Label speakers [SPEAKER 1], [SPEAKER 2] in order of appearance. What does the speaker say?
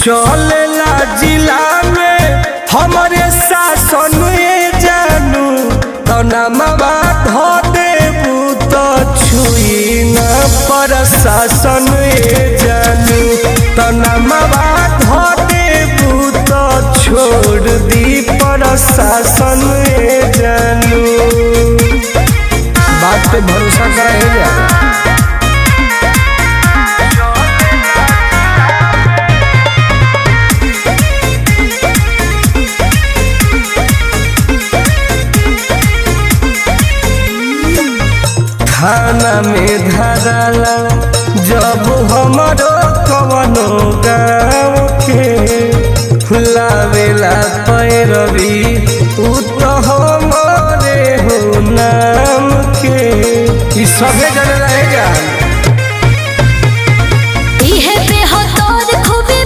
[SPEAKER 1] चलेला जिला में हमारे शासन ए जानू, तना धो देबू तो छुई न प्रशासन ए जानू। तना धो देबू तो छोड़ दी प्रशासन ए जानू। बात पे भरोसा करा है जा। थाना में धराला जब हमारो कवनो गाँव के लावेला पैरवी उ तो हमारे हो नाम के। ई सभे जने